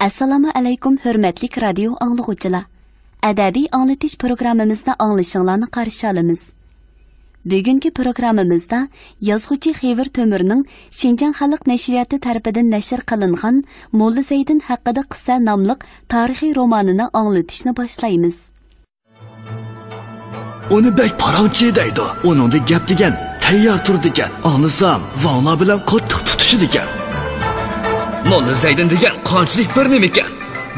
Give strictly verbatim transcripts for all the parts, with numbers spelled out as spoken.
ئەسسالامۇ ئەلەيكۇم، ھۆرمەتلىك رادىيو ئاڭلىغۇچىلار! ئەدەبىي ئاڭلىتىش پروگراممىمىزنى ئاڭلىشىڭلارنى قارشى ئالىمىز. بۈگۈنكى پروگراممىمىزدا يازغۇچى خېۋىر تۆمۈرنىڭ شىنجاڭ خەلق نەشرىياتى تەرىپىدىن نەشر قىلىنغان موللا زەيدىن ھەققىدە قىسسە ناملىق تارىخىي رومانىنى ئاڭلىتىشنى باشلايمىز. ئۇنى بەك پاراڭچى دەيدۇ. ئۇنىڭدا گەپ دېگەن تەييار تۇرىدىكەن. ئاڭلىسام، ۋاڭلار بىلەن قاتتىق تۇتىشىدىكەن. موللا زەيدىن دېگەن قانچىلىك بىر نېمىكەن؟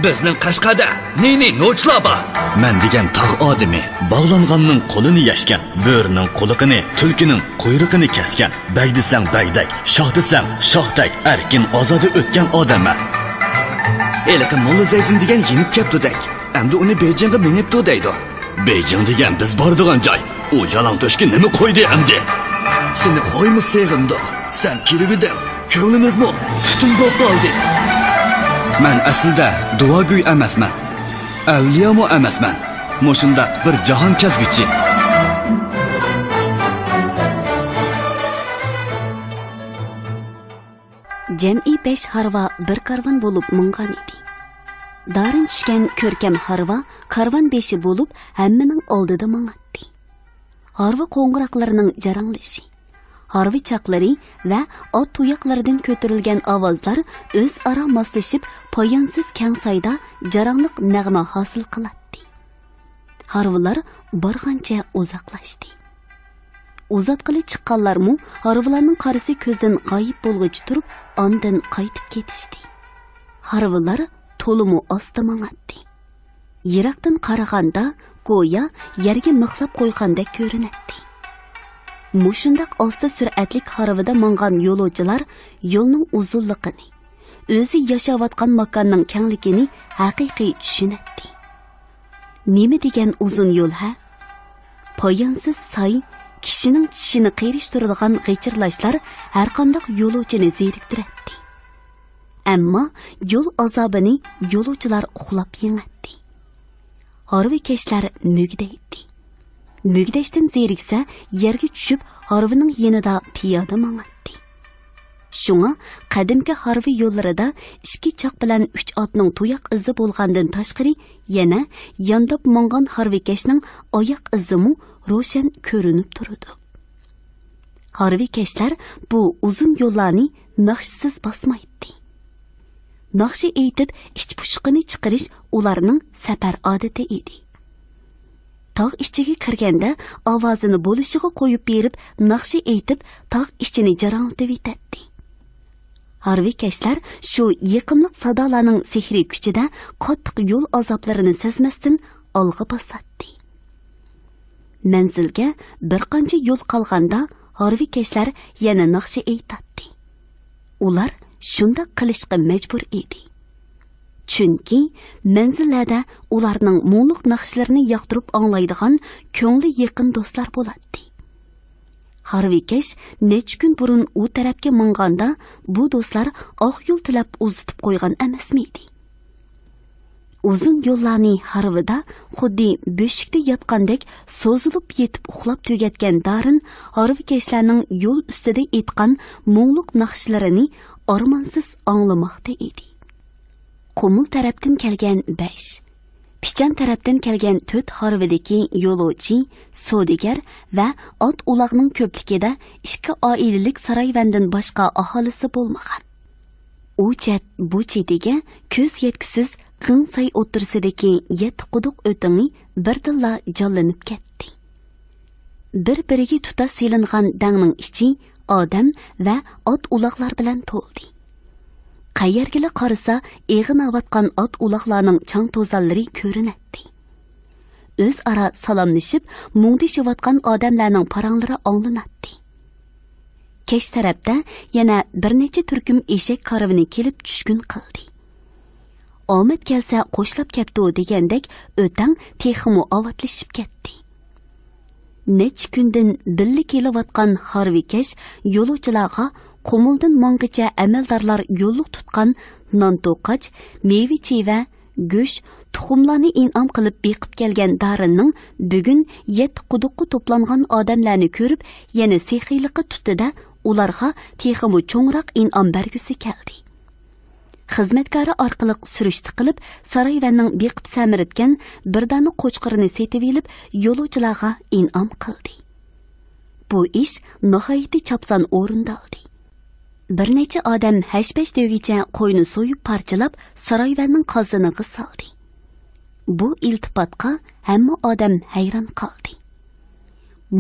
بىزنىڭ قەشقەردە نى-نى نوچىلار بار. مەن دېگەن تاغ ئادىمى، باغلانغاننىڭ قولىنى يەشكەن، بۆرىنىڭ قۇلىقىنى، تۈلكىنىڭ قۇيرۇقىنى كەسكەن، بەگ دېسەڭ بەگدەك، شاھ دېسەڭ شاھتەك، ئەركىن ئازادە ئۆتكەن ئادەممەن. ھېلىقى موللا زەيدىن دېگەن يېنىپ كەپتۇدەك. ئەمدى ئۇنى بېيجىڭغا مېڭىپتۇ دەيدۇ. بېيجىڭ دېگەن بىز بارىدىغان جاي. ئۇ يالاڭ تۆشكە نېمە قويدى ئەمدى؟ سېنى خويمۇ سېغىندۇق. سەن كېلىۋىدىڭ، كۆڭلىمىزمۇ پۈتۈن بولۇپ قالدى. مەن ئەسلىدە دۇئاگوي ئەمەسمەن. ئەۋلىيامۇ ئەمەسمەن. مۇشۇنداق بىر جاھان كەزگۈچى. جەمئىي بەش ھارۋا بىر كارۋان بولۇپ ماڭغان ئىدى. دارىن چۈشكەن كۆركەم ھارۋا كارۋان بېشى بولۇپ ھەممىنىڭ ئالدىدا ماڭاتتى. ھارۋا قوڭغۇراقلىرىنىڭ جاراڭلىشى، ھارۋا چاقلىرى ۋە ئات تۇياقلىرىدىن كۆتۈرۈلگەن ئاۋازلار ئۆزئارا ماسلىشىپ، پايانسىز كەڭ سايدا جاراڭلىق نەغمە ھاسىل قىلاتتى. ھارۋىلار بارغانچە ئۇزاقلاشتى. ئۇزاتقىلى چىققانلارمۇ ھارۋىلارنىڭ قارىسى كۆزدىن غايىب بولغۇچە تۇرۇپ، ئاندىن قايتىپ كېتىشتى. ھارۋىلار تولىمۇ ئاستا ماڭاتتى. يىراقتىن قارىغاندا، گويا يەرگە مىخلاپ قويغاندەك كۆرۈنەتتى. مۇشۇنداق ئاستا سۈرئەتلىك ھارۋىدا ماڭغان يولۇچىلار يولنىڭ ئۇزۇنلۇقىنى، ئۆزى ياشاۋاتقان ماكاننىڭ كەڭلىكىنى ھەقىقىي چۈشىنەتتى. نېمە دېگەن ئۇزۇن يول ھە؟ پايانسىز ساي، كىشىنىڭ چىشىنى قىيرىشتۇرىدىغان غىچىرلاشلار ھەرقانداق يولۇچىنى زېرىكتۈرەتتى. ئەمما يول ئازابىنى يولۇچىلار ئۇخلاپ يېڭەتتى. ھارۋىكەشلەر مۈگدەيتتى. مۈگدەشتىن زېرىكسە، يەرگە چۈشۈپ، ھارۋىنىڭ يېنىدا پىيادە ماڭاتتى. شۇڭا قەدىمكى ھارۋا يوللىرىدا ئىككى چاق بىلەن ئۈچ ئاتنىڭ تۇياق ئىزى بولغاندىن تاشقىرى، يەنە يانداپ ماڭغان ھارۋىكەشنىڭ ئاياق ئىزىمۇ روشەن كۆرۈنۈپ تۇرىدۇ. ھارۋىكەشلەر بۇ ئۇزۇن يوللارنى ناخشىسىز باسمايتتى. ناخشا ئېيتىپ، ئىچ پۇشۇقىنى چىقىرىش ئۇلارنىڭ سەپەر ئادىتى ئىدى. تاغ ئىچىگە كىرگەندە، ئاۋازىنى بولۇشىغا قويۇپ بېرىپ، ناخشا ئېيتىپ، تاغ ئىچىنى جاراڭلىتىۋېتەتتى. ھارۋىكەشلەر شۇ يېقىملىق سادالارنىڭ سېھرىي كۈچىدە قاتتىق يول ئازابلىرىنى سەزمەستىن ئالغا باساتتى. مەنزىلگە بىر قانچە يول قالغاندا، ھارۋىكەشلەر يەنە ناخشا ئېيتاتتى. ئۇلار شۇنداق قىلىشقا مەجبۇر ئىدى. چۈنكى مەنزىللەردە ئۇلارنىڭ مۇڭلۇق ناخشىلىرىنى ياقتۇرۇپ ئاڭلايدىغان كۆڭلى يېقىن دوستلار بولاتتى. ھارۋىكەش نەچچە كۈن بۇرۇن ئۇ تەرەپكە ماڭغاندا، بۇ دوستلار ئاق يول تىلەپ ئۇزىتىپ قويغان ئەمەسمىدى؟ ئۇزۇن يوللارنى ھارۋىدا خۇددى بۆشۈكتە ياتقاندەك سوزۇلۇپ يېتىپ ئۇخلاپ تۈگەتكەن دارىن ھارۋىكەشلەرنىڭ يول ئۈستىدە ئېيتقان مۇڭلۇق ناخشىلىرىنى ئارمانسىز ئاڭلىماقتا ئىدى. قۇمۇل تەرەپتىن كەلگەن بەش، پىچان تەرەپتىن كەلگەن تۆت ھارۋىدىكى يولۇچى، سودىگەر ۋە ئات-ئۇلاغنىڭ كۆپلۈكىدە ئىككى ئائىلىلىك سارايۋەندىن باشقا ئاھالىسى بولمىغان. ئۇ چەت، بۇ چېتىگە كۆز يەتكۈسىز غىڭ ساي ئوتتۇرىسىدىكى يەتتە قۇدۇق ئۆتىڭى بىردىنلا جانلىنىپ كەتتى. بىر-بىرىگە تۇتاش سېلىنغان دەڭنىڭ ئىچى ئادەم ۋە ئات-ئۇلاغلار بىلەن تولدى. قەيەرگىلا قارىسا، ئېغىناۋاتقان ئات-ئۇلاغلارنىڭ چاڭ-توزانلىرى كۆرۈنەتتى. ئۆزئارا سالاملىشىپ، مۇڭدىشىۋاتقان ئادەملەرنىڭ پاراڭلىرى ئاڭلىناتتى. كەچ تەرەپتە يەنە بىر نەچچە تۈركۈم ئېشەك كارۋىنى كېلىپ چۈشكۈن قىلدى. ئامەت كەلسە قوشلاپ كەپتۇ دېگەندەك ئۆتەڭ تېخىمۇ ئاۋاتلىشىپ كەتتى. نەچچە كۈندىن بىللە كېلىۋاتقان ھارۋىكەش يولۇچىلارغا قۇمۇلدىن ماڭغىچە ئەمەلدارلار يوللۇق تۇتقان نان توقاچ، مېۋە-چېۋە، گۆش، تۇخۇملارنى ئىنئام قىلىپ بېقىپ كەلگەن دارىننىڭ بۈگۈن يەتتە قۇدۇققا توپلانغان ئادەملەرنى كۆرۈپ، يەنە سېخىيلىققا تۇتتى-دە، ئۇلارغا تېخىمۇ چوڭراق ئىنئام بەرگۈسى كەلدى. خىزمەتكارى ئارقىلىق سۈرۈشتە قىلىپ، سارايۋەننىڭ بېقىپ سەمرىتكەن بىر دانە قوچقىرىنى سېتىۋېلىپ، يولۇچىلارغا ئىنئام قىلدى. بۇ ئىش ناھايىتى چاپسان ئورۇندالدى. بىر نەچچە ئادەم ھەش-پەش دېگۈچە قوينى سويۇپ پارچىلاپ، سارايۋەننىڭ قازىنىغا سالدى. بۇ ئىلتىپاتقا ھەممە ئادەم ھەيران قالدى.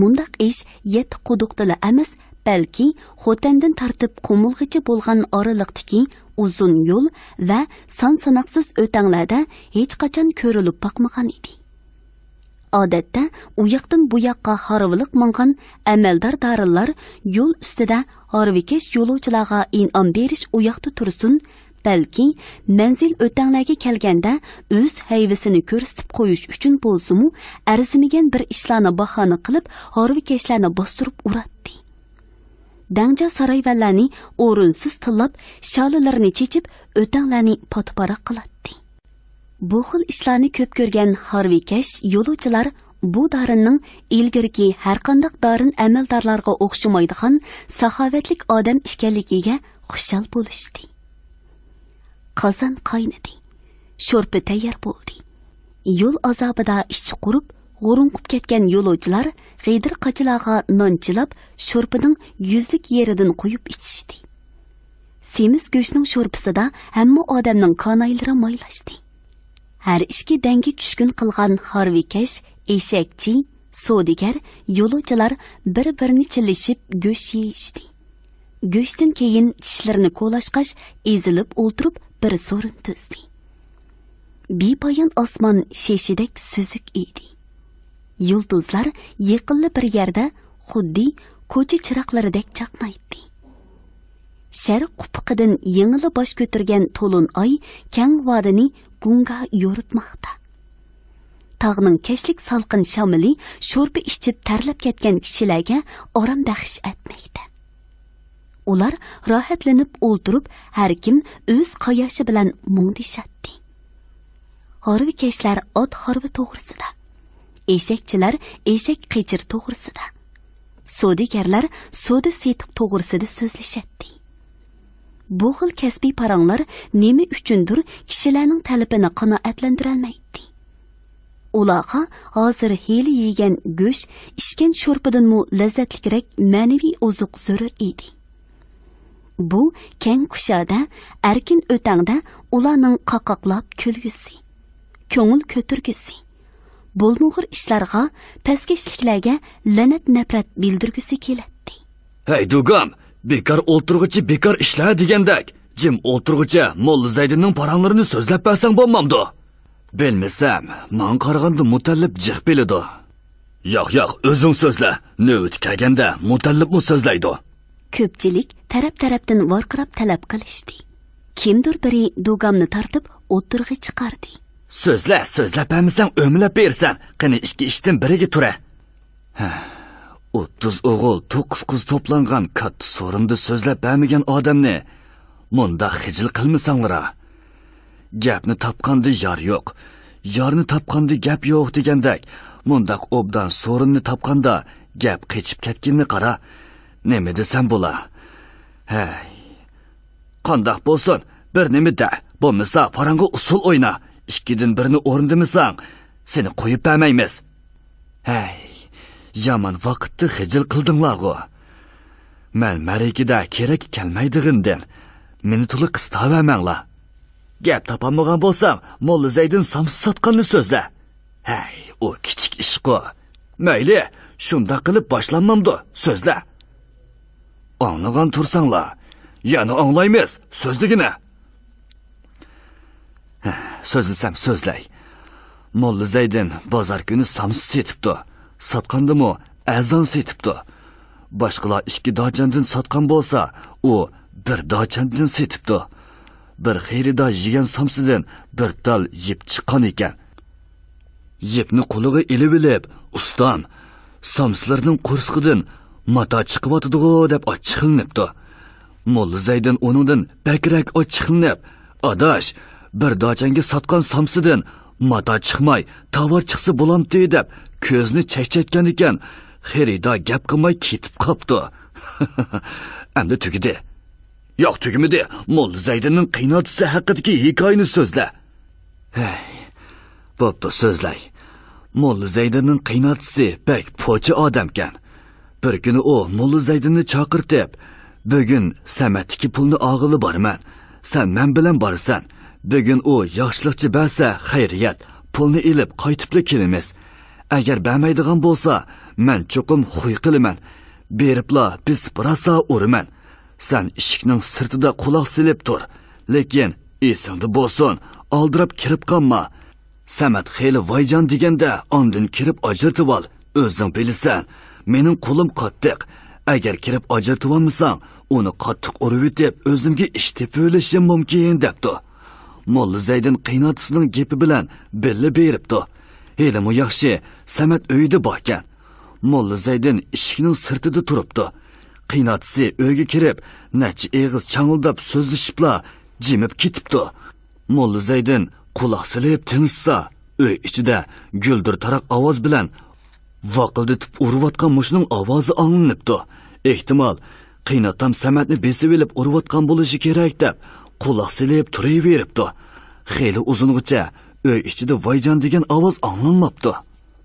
مۇنداق ئىش يەتتە قۇدۇقتىلا ئەمەس، بەلكى خوتەندىن تارتىپ قۇمۇلغىچە بولغان ئارىلىقتىكى ئۇزۇن يول ۋە سان-ساناقسىز ئۆتەڭلەردە ھېچقاچان كۆرۈلۈپ باقمىغان ئىدى. ئادەتتە ئۇ ياقتىن بۇ ياققا ھارۋىلىق ماڭغان ئەمەلدار دارىنلار يول ئۈستىدە ھارۋىكەش يولۇچىلارغا ئىنئام بېرىش ئۇياقتا تۇرسۇن، بەلكى مەنزىل ئۆتەڭلەرگە كەلگەندە ئۆز ھەيۋىسىنى كۆرسىتىپ قويۇش ئۈچۈن بولسىمۇ، ئەرزىمىگەن بىر ئىشلارنى باھانە قىلىپ، ھارۋىكەشلەرنى باستۇرۇپ ئۇراتتى. دەڭجە سارايۋەنلەرنى ئورۇنسىز تىللاپ، شالىلىرىنى چېچىپ، ئۆتەڭلەرنى پاتىپاراق قىلاتتى. بۇ خىل ئىشلارنى كۆپ كۆرگەن ھارۋىكەش يولۇچىلار بۇ دارىننىڭ ئىلگىرىكى ھەرقانداق دارىن ئەمەلدارلارغا ئوخشىمايدىغان ساخاۋەتلىك ئادەم ئىكەنلىكىگە خۇشال بولۇشتى. قازان قاينىدى. شورپا تەييار بولدى. يول ئازابىدا ئىچى قۇرۇپ، غورۇنقۇپ كەتكەن يولۇچىلار غىدىر قاچىلارغا نان چىلاپ، شورپىنىڭ يۈزلۈك يېرىدىن قۇيۇپ ئىچىشتى. سېمىز گۆشنىڭ شورپىسىدا ھەممە ئادەمنىڭ كانايلىرى مايلاشتى. ھەر ئىككى دەڭگە چۈشكۈن قىلغان ھارۋىكەش، ئېشەكچى، سودىگەر، يولۇچىلار بىر-بىرىنى چىللىشىپ گۆش يېيىشتى. گۆشتىن كېيىن چىشلىرىنى كولاشقاچ، ئېزىلىپ ئولتۇرۇپ بىر سورۇن تۈزدى. بىپايان ئاسمان شېشىدەك سۈزۈك ئىدى. يۇلتۇزلار يېقىنلا بىر يەردە خۇددى كوچا چىراغلىرىدەك چاقنايتتى. شەرق ئۇپۇقىدىن يېڭىلا باش كۆتۈرگەن تولۇن ئاي كەڭ ۋادىنى گۇڭگا يورۇتماقتا. تاغنىڭ كەچلىك سالقىن شامىلى شورپا ئىچىپ تەرلەپ كەتكەن كىشىلەرگە ئارام بەخش ئەتمەكتە. ئۇلار راھەتلىنىپ ئولتۇرۇپ، ھەركىم ئۆز قاياشى بىلەن مۇڭدىشاتتى. ھارۋىكەشلەر ئات ھارۋا توغرىسىدا، ئېشەكچىلەر ئېشەك قېچىر توغرىسىدا، سودىگەرلەر سودا سېتىق توغرىسىدا سۆزلىشەتتى. بۇ خىل كەسپىي پاراڭلار نېمە ئۈچۈندۇر كىشىلەرنىڭ تەلىپىنى قانائەتلەندۈرەلمەيتتى. ئۇلارغا ھازىر ھېلى يېگەن گۆش، ئىچكەن شورپىدىنمۇ لەززەتلىكرەك مەنىۋى ئوزۇق زۆرۈر ئىدى. بۇ كەڭ كۇشادە، ئەركىن ئۆتەڭدە ئۇلارنىڭ قاقاقلاپ كۈلگۈسى، كۆڭۈل كۆتۈرگۈسى، بولمىغۇر ئىشلارغا، پەسكەشلىكلەرگە لەنەت-نەپرەت بىلدۈرگۈسى كېلەتتى. ھەي، دۇگام، بىكار ئولتۇرغۇچە بىكار ئىشلە دېگەندەك، جىم ئولتۇرغۇچە موللا زەيدىننىڭ پاراڭلىرىنى سۆزلەپ بەرسەڭ بولمامدۇ؟ بىلمىسەم، ماڭا قارىغاندا مۇتەللىپ جىق بىلىدۇ. ياق، ياق، ئۆزۈڭ سۆزلە. نۆۋىتى كەلگەندە مۇتەللىپمۇ سۆزلەيدۇ. كۆپچىلىك تەرەپ-تەرەپتىن ۋارقىراپ تەلەپ قىلىشتى. كىمدۇر بىرى دۇگامنى تارتىپ ئوتتۇرىغا چىقاردى. سۆزلە، سۆزلەپ بەرمىسەڭ ئۆمىلەپ بېرىسەن. قېنى، ئىككى ئىشتىن بىرىگە تۇرە. ھە، ئوتتۇز ئوغۇل، توققۇز قىز توپلانغان كاتتا سورۇندا سۆزلەپ بەرمىگەن ئادەمنى مۇنداق خىجىل قىلمىساڭلارا. گەپنى تاپقاندا يار يوق، يارنى تاپقاندا گەپ يوق دېگەندەك، مۇنداق ئوبدان سورۇننى تاپقاندا گەپ قېچىپ كەتكىنىنى قارا. نېمە دېسەم بولا؟ ھەي. قانداق بولسۇن، بىر نېمە دە، بولمىسا پاراڭغا ئۇسسۇل ئوينا. ئىككىدىن بىرنى ئورۇندىمىساڭ، سېنى قويۇپ بەرمەيمىز. ھەي، يامان ۋاقىتتا خىجىل قىلدىڭلارغۇ. مەن مەرىكىدە كېرەككە كەلمەيدىغىنىدىن، مېنى تولا قىستاۋەرمەڭلار. گەپ تاپالمىغان بولساڭ، موللا زەيدىن سامسا ساتقاننى سۆزلە. ھەي، ئۇ كىچىك ئىشقۇ. مەيلى، شۇنداق قىلىپ باشلانمامدۇ؟ سۆزلە. ئاڭلىغان تۇرساڭلار، يەنە ئاڭلايمىز، سۆزلىگىنە. ھە، سۆزلىسەم سۆزلەي. موللا زەيدىن بازار كۈنى سامسا سېتىپتۇ، ساتقاندىمۇ ئەزان سېتىپتۇ. باشقىلار ئىككى داچاندىن ساتقان بولسا، ئۇ بىر داچاندىن سېتىپتۇ. بىر خېرىدار يېگەن سامسىدىن بىر تال يىپ چىققان ئىكەن. يىپنى قولىغا ئېلىۋېلىپ، ئۇستام، سامسىلىرىنىڭ قورسىقىدىن ماتا چىقىۋاتىدىغۇ دەپ ئاچچىقلىنىپتۇ. موللا زەيدىن ئۇنىڭدىن بەكرەك ئاچچىقلىنىپ، ئاداش، بىر داچەنگە ساتقان سامسىدىن ماتا چىقماي، تاۋار چىقسا بولامتى دەپ كۆزىنى چەكچەيتكەن ئىكەن، خېرىدار گەپ قىلماي كېتىپ قاپتۇ. ئەمدى تۈگىدى. ياق، تۈگىمىدى. موللا زەيدىننىڭ قىيناتىسى ھەققىدىكى ھېكايىنى سۆزلە. ھەي، بوپتۇ، سۆزلەي. موللا زەيدىننىڭ قىيناتىسى بەك پوچى ئادەمكەن. بىر كۈنى ئۇ موللا زەيدىننى چاقىرتىپ، بۈگۈن سەمەتتىكى پۇلنى ئاغىلى بارىمەن. سەن مەن بىلەن بارىسەن. بۈگۈن ئۇ ياخشىلىقچە بەرسە خەيرىيەت، پۇلنى ئېلىپ قايتىپلا كېلىمىز. ئەگەر بەرمەيدىغان بولسا، مەن چوقۇم خۇي قىلىمەن. بېرىپلا بېسىپ راسا ئۇرىمەن. سەن ئىشىكنىڭ سىرتىدا قۇلاق سېلىپ تۇر. لېكىن ئېسىڭدە بولسۇن، ئالدىراپ كىرىپ قالما. سەمەت خېلى ۋايجان دېگەندە ئاندىن كىرىپ ئاجرىتىۋال. ئۆزۈڭ بىلىسەن، مېنىڭ قولۇم قاتتىق. ئەگەر كىرىپ ئاجرىتىۋالمىساڭ، ئۇنى قاتتىق ئۇرۇۋېتىپ ئۆزۈمگە ئىش تېپىۋېلىشىم مۇمكىن، دەپتۇ. موللا زەيدىن قىيناتىسىنىڭ گېپى بىلەن بىللە بېرىپتۇ. ھېلىمۇ ياخشى، سەمەت ئۆيىدە باركەن. موللا زەيدىن ئىشىكنىڭ سىرتىدا تۇرۇپتۇ. قىيناتىسى ئۆيگە كىرىپ، نەچچە ئېغىز چاڭىلداپ سۆزلىشىپلا جىمىپ كېتىپتۇ. موللا زەيدىن قۇلاق سېلىپ تىڭشىسا، ئۆي ئىچىدە گۈلدۈر تاراق ئاۋاز بىلەن ۋاقىلدىتىپ ئۇرۇۋاتقان مۇشۇنىڭ ئاۋازى ئاڭلىنىپتۇ. ئېھتىمال، قىيناتام سەمەتنى بېسىۋېلىپ ئۇرۇۋاتقان بولۇشى كېرەك دەپ، قۇلاق سېلىپ تۇرۇۋېرىپتۇ. خېلى ئۇزۇنغىچە ئۆي ئىچىدە ۋايجان دېگەن ئاۋاز ئاڭلانماپتۇ.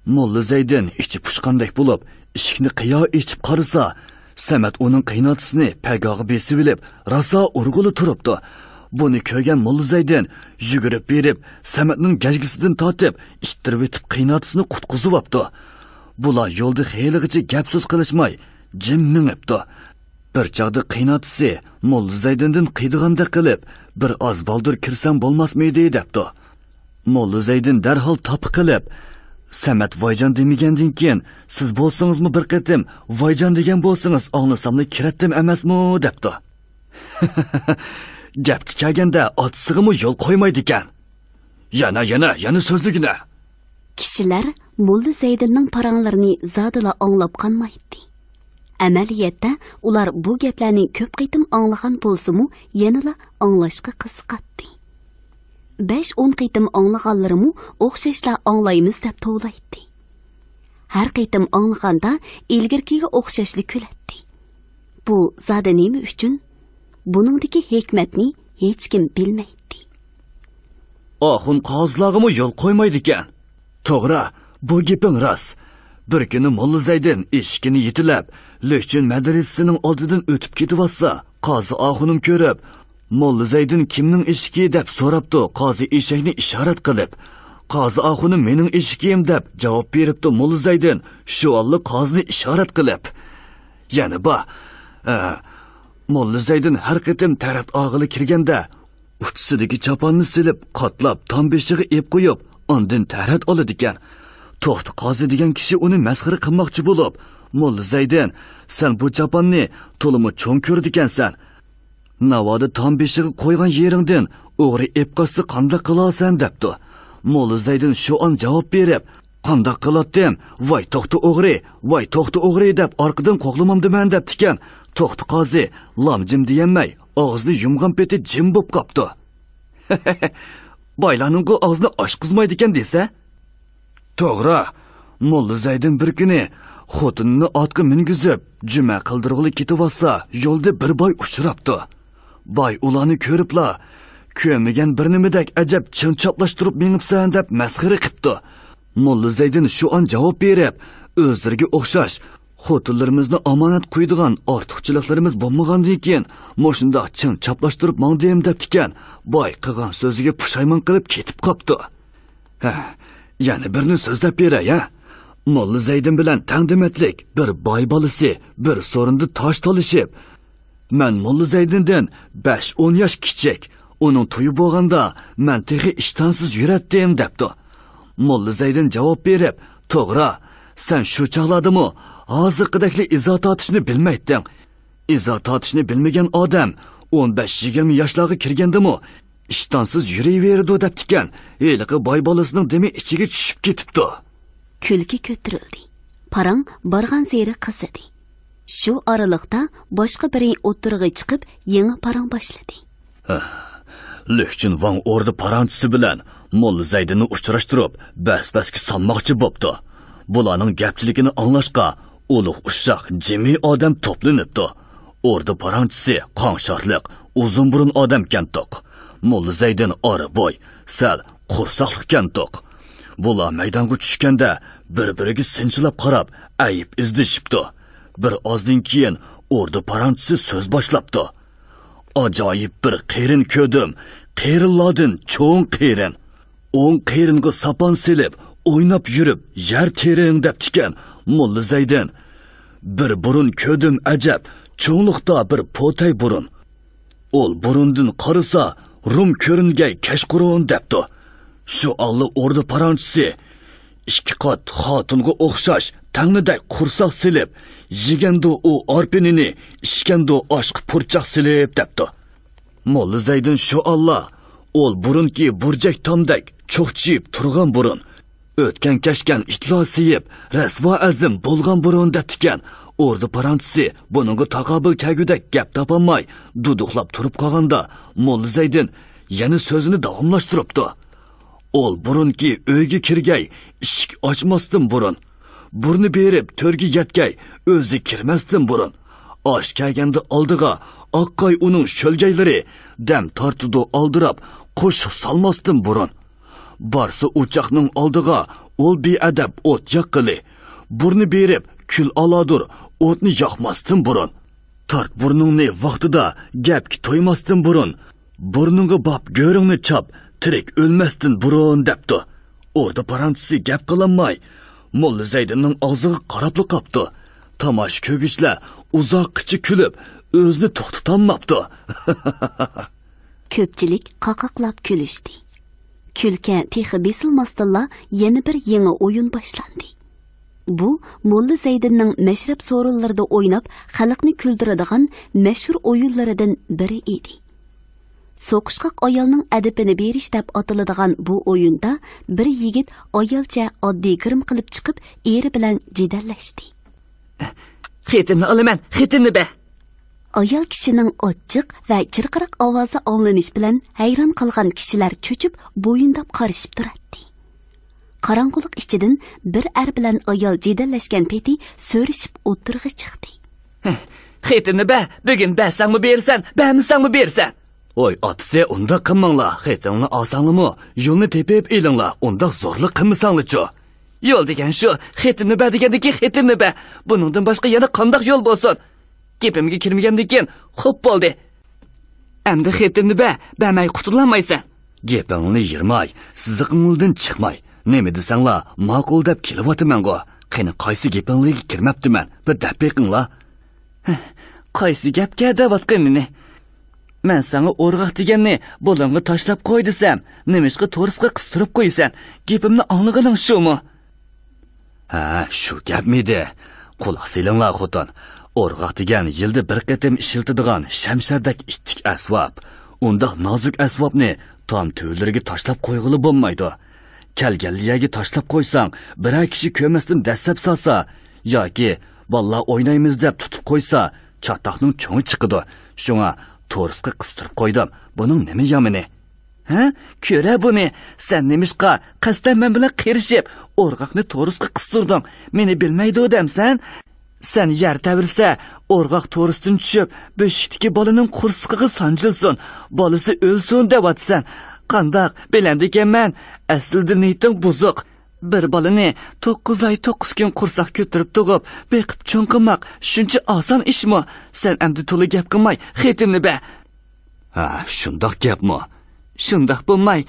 موللا زەيدىن ئىچى پۇشقاندەك بولۇپ، ئىشىكنى قىيا ئېچىپ قارىسا، سەمەت ئۇنىڭ قىيناتىسىنى پەگاغا بېسىۋېلىپ، راسا ئۇرغىلى تۇرۇپتۇ. بۇنى كۆرگەن موللا زەيدىن يۈگۈرۈپ بېرىپ، سەمەتنىڭ گەجگىسىدىن تارتىپ، ئىتتىرىۋېتىپ قىيناتىسىنى قۇتقۇزۇۋاپتۇ. بۇلار يولدا خېلىغىچە گەپ-سۆز قىلىشماي، جىم مېڭىپتۇ. بىر چاغدا قىيناتىسى موللا زەيدىندىن قىيىدىغاندەك قىلىپ، بىر ئاز بالدۇر كىرسەم بولماسمىدى، دەپتۇ. موللا زەيدىن دەرھال تاپا قىلىپ، سەمەت ۋايجان دېمىگەندىن كېيىن، سىز بولسىڭىزمۇ بىر قېتىم ۋايجان دېگەن بولسىڭىز، ئاڭلىساملا كىرەتتىم ئەمەسمۇ، دەپتۇ. گەپكە كەلگەندە، ئاتىسىغىمۇ يول قويمايدىكەن. يەنە، يەنە، يەنە سۆزلىگىنە. كىشىلەر موللا زەيدىننىڭ پاراڭلىرىنى زادىلا ئاڭلاپ قانمايتتى. ئەمەلىيەتتە، ئۇلار بۇ گەپلەرنى كۆپ قېتىم ئاڭلىغان بولسىمۇ، يەنىلا ئاڭلاشقا قىزىقاتتى. بەش-ئون قېتىم ئاڭلىغانلىرىمۇ ئوخشاشلا ئاڭلايمىز دەپ توۋلايتتى. ھەر قېتىم ئاڭلىغاندا ئىلگىرىكىگە ئوخشاشلا كۈلەتتى. بۇ زادى نېمە ئۈچۈن؟ بۇنىڭدىكى ھېكمەتنى ھېچكىم بىلمەيتتى. ئاخۇن قازىلارغىمۇ يول قويمايدىكەن. توغرا، بۇ گېپىڭ راست. بىر كۈنى موللا زەيدىن ئېشىكىنى يېتىلەپ، لۈچۈن مەدرىسىسىنىڭ ئالدىدىن ئۆتۈپ كېتىۋاتسا، قازى ئاخۇنۇم كۆرۈپ، «موللا زەيدىن كىمنىڭ ئېشىكى؟» دەپ سوراپتۇ، قازى ئېشەكنى ئىشارەت قىلىپ. «قازى ئاخۇنۇم مېنىڭ ئېشىكىم» دەپ جاۋاب بېرىپتۇ موللا زەيدىن، شۇ ئاللا قازىنى ئىشارەت قىلىپ. يەنە بار. ئە، موللا زەيدىن ھەر قېتىم تەرەت ئاغىلى كىرگەندە، ئۇچىسىدىكى چاپاننى سېلىپ، قاتلاپ تام بېشىغا ئېپ قويۇپ، ئاندىن تەرەت ئالىدىكەن. توختى قازى دېگەن كىشى ئۇنى مەسخىرە قىلماقچى بولۇپ، موللا زەيدىن، «سەن بۇ چاپاننى تولىمۇ چوڭ كۆرىدىكەنسەن. ناۋادا تام بېشىغا قويغان يېرىڭدىن ئوغرى ئېپ قاچسا قانداق قىلارسەن؟» دەپتۇ. موللا زەيدىن شۇ ئان جاۋاب بېرىپ، «قانداق قىلاتتىم؟ ۋاي توختى ئوغرى، ۋاي توختى ئوغرى» دەپ ئارقىدىن قوغلىمامدىمەن دەپتىكەن. توختى قازى لامجىم دېيەلمەي، ئاغزىنى يۇمغان پېتى جىم بوپ قاپتۇ. بايلارنىڭغۇ ئاغزىنى ئاچقۇزمايدىكەن دېسە. توغرا، موللا زەيدىن بىر كۈنى خوتۇنىنى ئاتقا مىنگۈزۈپ، جۈمە قىلدۇرغىلى كېتىۋاتسا، يولدا بىر باي ئۇچراپتۇ. باي ئۇلارنى كۆرۈپلا، «كۆرمىگەن بىر نېمىدەك ئەجەب چىڭ چاپلاشتۇرۇپ مېڭىپسەن» دەپ مەسخىرە قىپتۇ. موللا زەيدىن شۇ ئان جاۋاب بېرىپ، «ئۆزلىرىگە ئوخشاش خوتۇنلىرىمىزنى ئامانەت قويىدىغان ئارتۇقچىلىقلىرىمىز بولمىغاندىن كېيىن، مۇشۇنداق چىڭ چاپلاشتۇرۇپ ماڭدىم» دەپتىكەن. باي قىلغان سۆزىگە پۇشايمان قىلىپ كېتىپ قاپتۇ. ھە، يەنە بىرنى سۆزلەپ بېرەي، ھە؟ موللا زەيدىن بىلەن تەڭدىمەتلىك بىر باي بالىسى بىر سورۇندا تاش تالىشىپ، «مەن موللا زەيدىندىن بەش-ئون ياش كىچىك. ئۇنىڭ تويى بولغاندا، مەن تېخى ئىشتانسىز يۈرەتتىم» دەپتۇ. موللا زەيدىن جاۋاب بېرىپ، «توغرا، سەن شۇ چاغلاردىمۇ ھازىرقىدەكلا ئىزا تارتىشنى بىلمەيتتىڭ. ئىزا تارتىشنى بىلمىگەن ئادەم ئون بەش-يىگىرمە ياشلارغا كىرگەندىمۇ ئىشتانسىز يۈرۈۋېرىدۇ» دەپتىكەن. ھېلىقى باي بالىسىنىڭ دېمى ئىچىگە چۈشۈپ كېتىپتۇ. كۈلكە كۆتۈرۈلدى. پاراڭ بارغانسېرى قىزىدى. شۇ ئارىلىقتا باشقا بىرى ئوتتۇرىغا چىقىپ، يېڭى پاراڭ باشلىدى. لۈكچۈن ۋاڭ ئوردا پاراڭچىسى بىلەن موللا زەيدىننى ئۇچراشتۇرۇپ، بەس-بەسكە سالماقچى بوپتۇ. بۇلارنىڭ گەپچىلىكىنى ئاڭلاشقا، ئۇلۇغ ئۇششاق جىمى ئادەم توپلىنىپتۇ. ئوردا پاراڭچىسى قاڭشارلىق، ئۇزۇن بۇرۇن ئادەمكەنتۇق. موللا زەيدىن ئارا بوي، سەل قورساقلىقكەنتۇق. بۇلار مەيدانغا چۈشكەندە بىر-بىرىگە سىنچىلاپ قاراپ، ئەيىب ئىزدىشىپتۇ. بىر ئازدىن كېيىن ئوردا پاراڭچىسى سۆز باشلاپتۇ. ئاجايىپ بىر قېرىن كۆردۈم، قېرىنلاردىن چوڭ قېرىن. ئوڭ قېرىنغا ساپان سېلىپ، ئويناپ يۈرۈپ يەر تېرىڭ دەپتىكەن موللا زەيدىن. بىر بۇرۇن كۆردۈم ئەجەب، چوڭلۇقتا بىر پوتەي بۇرۇن. ئول بۇرۇندىن قارىسا، رۇم كۆرۈنگەي كەچقۇرۇن دەپتۇ. شۇ ئاللا ئوردا پاراڭچىسى ئىككى قات خاتۇنغا ئوخشاش تەڭنىدەك قورساق سېلىپ، يېگەندۇ ئۇ ئارپىنىنى، ئىچكەندۇ ئاشقا پۇرچاق سېلىپ دەپتۇ. موللا زەيدىن شۇ ئاللا، ئول بۇرۇنكى بۇرجەك تامدەك چوخچىيىپ تۇرغان بۇرۇن. ئۆتكەن-كەچكەن ئىتلار سىيىپ، رەسۋا ئەزىم بولغان بۇرۇن دەپتىكەن. ئوردا پاراڭچىسى بۇنىڭغا تاقابىل كەلگۈدەك گەپ تاپالماي، دۇدۇقلاپ تۇرۇپ قالغاندا، موللا زەيدىن يەنە سۆزىنى داۋاملاشتۇرۇپتۇ. ئول بۇرۇنكى ئۆيگە كىرگەي، ئىشىك ئاچماستىن بۇرۇن. بۇرنى بېرىپ تۆرگە يەتكەي، ئۆزى كىرمەستىن بۇرۇن. ئاش كەلگەندە ئالدىغا، ئاققاي ئۇنىڭ شۆلگەيلىرى، دەم تارتىدۇ ئالدىراپ، قوشۇق سالماستىن بۇرۇن. بارسا ئوچاقنىڭ ئالدىغا، ئول بىئەدەپ ئوت ياققىلى. بۇرنى بېرىپ كۈل ئالادۇر، ئوتنى ياقماستىن بۇرۇن. تارت بۇرنۇڭنى ۋاقتىدا، گەپكە تويماستىن بۇرۇن. بۇرنۇڭغا باپ گۆرۈڭنى چاپ، تىرىك ئۆلمەستىن بۇرۇن دەپتۇ. ئوردا پاراڭچىسى گەپ قىلالماي، موللا زەيدىننىڭ ئاغزىغا قاراپلا قاپتۇ. تاماشا كۆرگۈچىلەر ئۇزاققىچە كۈلۈپ، ئۆزىنى توختىتالماپتۇ. كۆپچىلىك قاقاقلاپ كۈلۈشتى. كۈلكە تېخى بېسىلماستىنلا يەنە بىر يېڭى ئويۇن باشلاندى. بۇ موللا زەيدىننىڭ مەشرەپ سورۇنلىرىدا ئويناپ، خەلقنى كۈلدۈرىدىغان مەشھۇر ئويۇنلىرىدىن بىرى ئىدى. سوقۇشقاق ئايالنىڭ ئەدىپىنى بېرىش دەپ ئاتىلىدىغان بۇ ئويۇندا بىر يىگىت ئايالچە ئاددىي گىرىم قىلىپ چىقىپ، ئېرى بىلەن جېدەللەشتى. خېتىمنى ئالىمەن، خېتىمنى بە! ئايال كىشىنىڭ ئاچچىق ۋە چىرقىراق ئاۋازى ئاڭلىنىش بىلەن ھەيران قالغان كىشىلەر چۆچۈپ، بويۇنداپ قارىشىپ تۇراتتى. قاراڭغۇلۇق ئىچىدىن بىر ئەر بىلەن ئايال جېدەللەشكەن پېتى سۆرىشىپ ئوتتۇرىغا چىقتى. خېتىمنى بە، بۈگۈن بەرسەڭمۇ بېرىسەن، بەرمىسەڭمۇ بېرىسەن. ۋاي ئاپىسى، ئۇنداق قىلماڭلار، خېتىمنى ئالساڭلىمۇ يولنى تېپىپ ئېلىڭلار، ئۇنداق زورلۇق قىلمىساڭلىچۇ. يول دېگەن شۇ، خېتىمنى بەر دېگەندىكى خېتىمنى بەر. بۇنىڭدىن باشقا يەنە قانداق يول بولسۇن؟ گېپىمگە كىرمىگەندىن كېيىن خوپ بولدى. ئەمدى خېتىمنى بەر، بەرمەي قۇتۇلالمايسەن. گېپىڭنى يىرماي، سىزىقىڭدىن چىقماي، نېمە دېسەڭلار ماقۇل دەپ كېلىۋاتىمەنغۇ. قېنى قايسى گېپىڭلارغا كىرمەپتىمەن، بىر دەپ بېقىڭلار. قايسى گەپكە دەۋاتقىنىنى؟ مەن ساڭا ئورغاق دېگەننى بۇلۇڭغا تاشلاپ قوي دېسەم، نېمىشقا تورۇسقا قىستۇرۇپ قويىسەن؟ گېپىمنى ئاڭلىغىنىڭ شۇمۇ؟ ھە، شۇ گەپمىدى؟ قۇلاق سېلىڭلار خوتۇن، ئورغاق دېگەن يىلدا بىر قېتىم ئىشلىتىدىغان شەمشەردەك ئىتتىك ئەسۋاب. ئۇنداق نازۇك ئەسۋابنى تام تۈۋلىرىگە تاشلاپ قويغىلى بولمايدۇ. كەلگەنلا يەرگە تاشلاپ قويساڭ، بىرەر كىشى كۆرمەستىن دەسسەپ سالسا ياكى بالىلار ئوينايمىز دەپ تۇتۇپ قويسا، چاتاقنىڭ چوڭى چىقىدۇ. شۇڭا تورۇسقا قىستۇرۇپ قويدۇم. بۇنىڭ نېمە يامىنى؟ ھە؟ كۆرە بۇنى! سەن نېمىشقا قەستەن مەن بىلەن قېرىشىپ، ئورغاقنى تورۇسقا قىستۇردۇڭ؟ مېنى بىلمەيدۇ دەمسەن؟ سەن يەر تەۋرىسە، ئورغاق تورۇستىن چۈشۈپ، بۆشۈكتىكى بالىنىڭ قورسىقىغا سانجىلسۇن، بالىسى ئۆلسۇن دەۋاتىسەن. قانداق، بىلەمدىكەنمەن؟ ئەسلىدە نىيىتىڭ بۇزۇق. بىر بالىنى توققۇز ئاي توققۇز كۈن قورساق كۆتۈرۈپ تۇغۇپ، بېقىپ چوڭ قىلماق شۇنچە ئاسان ئىشمۇ؟ سەن ئەمدى تولا گەپ قىلماي، خېتىمنى بەر. ھە، شۇنداق گەپمۇ؟ شۇنداق بولماي،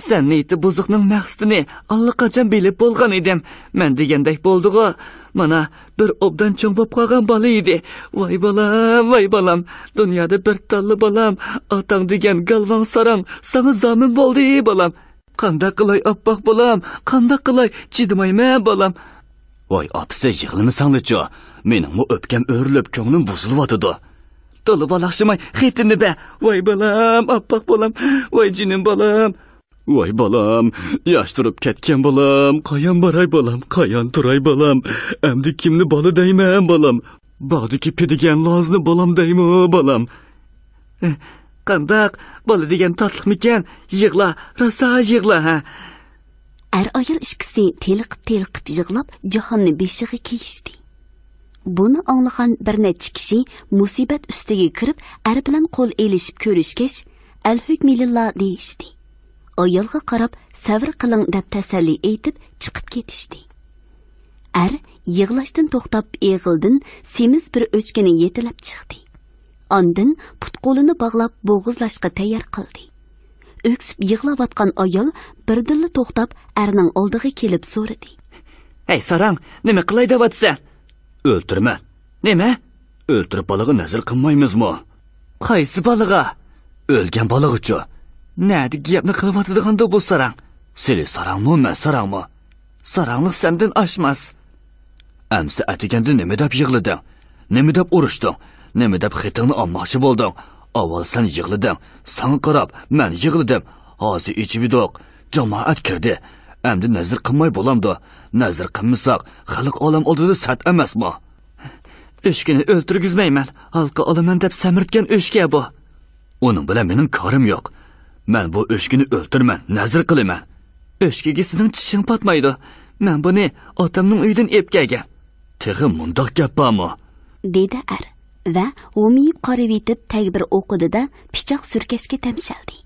سەن نىيىتى بۇزۇقنىڭ مەقسىتىنى ئاللىقاچان بىلىپ بولغان ئىدىم. مەن دېگەندەك بولدىغۇ؟ مانا، بىر ئوبدان چوڭ بوپ قالغان بالا ئىدى. ۋاي بالام، ۋاي بالام، دۇنيادا بىر تاللا بالام، ئاتاڭ دېگەن گالۋاڭ ساراڭ ساڭا زامىن بولدى، بالام. قانداق قىلاي ئاپئاق بالام، قانداق قىلاي، چىدىمايمەن بالام. ۋاي ئاپىسى، يىغلىمىساڭلىچۇ، مېنىڭمۇ ئۆپكەم ئۆرۈلۈپ كۆڭلۈم بۇزۇلۇۋاتىدۇ. تولا بالاقشىماي خېتىمنى بەر. ۋاي بالام، ئاپئاق بالام، ۋاي جېنىم بالام. ۋاي بالام، ياش تۇرۇپ كەتكەن بالام، قايان باراي بالام، قايان تۇراي بالام، ئەمدى كىمنى بالا دەيمەن بالام؟ باغدىكى پىدىگەن لازنى بالام دەيمۇ بالام؟ قانداق، بالا دېگەن تاتلىقمىكەن؟ يىغلا، راسا يىغلا، ھە؟ ئەر-ئايال ئىككىسى تېلىقىپ-تېلىقىپ يىغلاپ، جاھاننى بېشىغا كىيىشتى. بۇنى ئاڭلىغان بىر نەچچە كىشى مۇسىبەت ئۈستىگە كىرىپ، ئەر بىلەن قول ئېلىشىپ كۆرۈشكەچ، «ئەلھۆكمىلىللا» دېيىشتى. ئايالغا قاراپ، «سەۋر قىلىڭ» دەپ تەسەللى ئېيتىپ، چىقىپ كېتىشتى. ئەر يىغلاشتىن توختاپ، ئېغىلدىن سېمىز بىر ئۆچكىنى يېتىلەپ چىقتى. ئاندىن پۇت-قولىنى باغلاپ، بوغۇزلاشقا تەييار قىلدى. ئۆكسۈپ يىغلاۋاتقان ئايال بىردىنلا توختاپ، ئەرنىڭ ئالدىغا كېلىپ سورىدى. «ھەي، ساراڭ، نېمە قىلاي دەۋاتىسەن؟» «ئۆلتۈرىمەن.» «نېمە؟ ئۆلتۈرۈپ بالىغا نەزىر قىلمايمىزمۇ؟» «قايسى بالىغا؟» «ئۆلگەن بالىغىچۇ؟» «نەدىكى گەپنى قىلىۋاتىدىغاندۇ بۇ ساراڭ؟» «سىلى ساراڭمۇ، مەن ساراڭمۇ؟» «ساراڭلىق سەندىن ئاشماس.» «ئەمسە ئەتىگەندە نېمە دەپ يىغلىدىڭ؟ نېمە دەپ ئۇرۇشتۇڭ؟ نېمە دەپ خېتىڭنى ئالماقچى بولدۇڭ؟ ئاۋۋال سەن يىغلىدىڭ، ساڭا قاراپ مەن يىغلىدىم. ھازىر ئېچىۋىدۇق، جامائەت كىردى. ئەمدى نەزىر قىلماي بولامدۇ؟ نەزىر قىلمىساق، خەلق ئالەم ئالدىدا سەت ئەمەسمۇ؟» «ئۆچكىنى ئۆلتۈرگۈزمەيمەن، ھالقا ئالىمەن دەپ سەمرىتكەن ئۆچكە بۇ.» «ئۇنىڭ بىلەن مېنىڭ كارىم يوق. مەن بۇ ئۆچكىنى ئۆلتۈرىمەن، نەزىر قىلىمەن.» «ئۆچكىگە سېنىڭ چىشىڭ پاتمايدۇ. مەن بۇنى ئاتامنىڭ ئۆيىدىن ئېلىپ كەلگەن.» «تېخى مۇنداق گەپ بارمۇ؟» دېدى ئەر ۋە ھومىيىپ قارىۋېتىپ، تەگبىر ئوقىدىدە، پىچاق سۈركەشكە تەمشەلدى.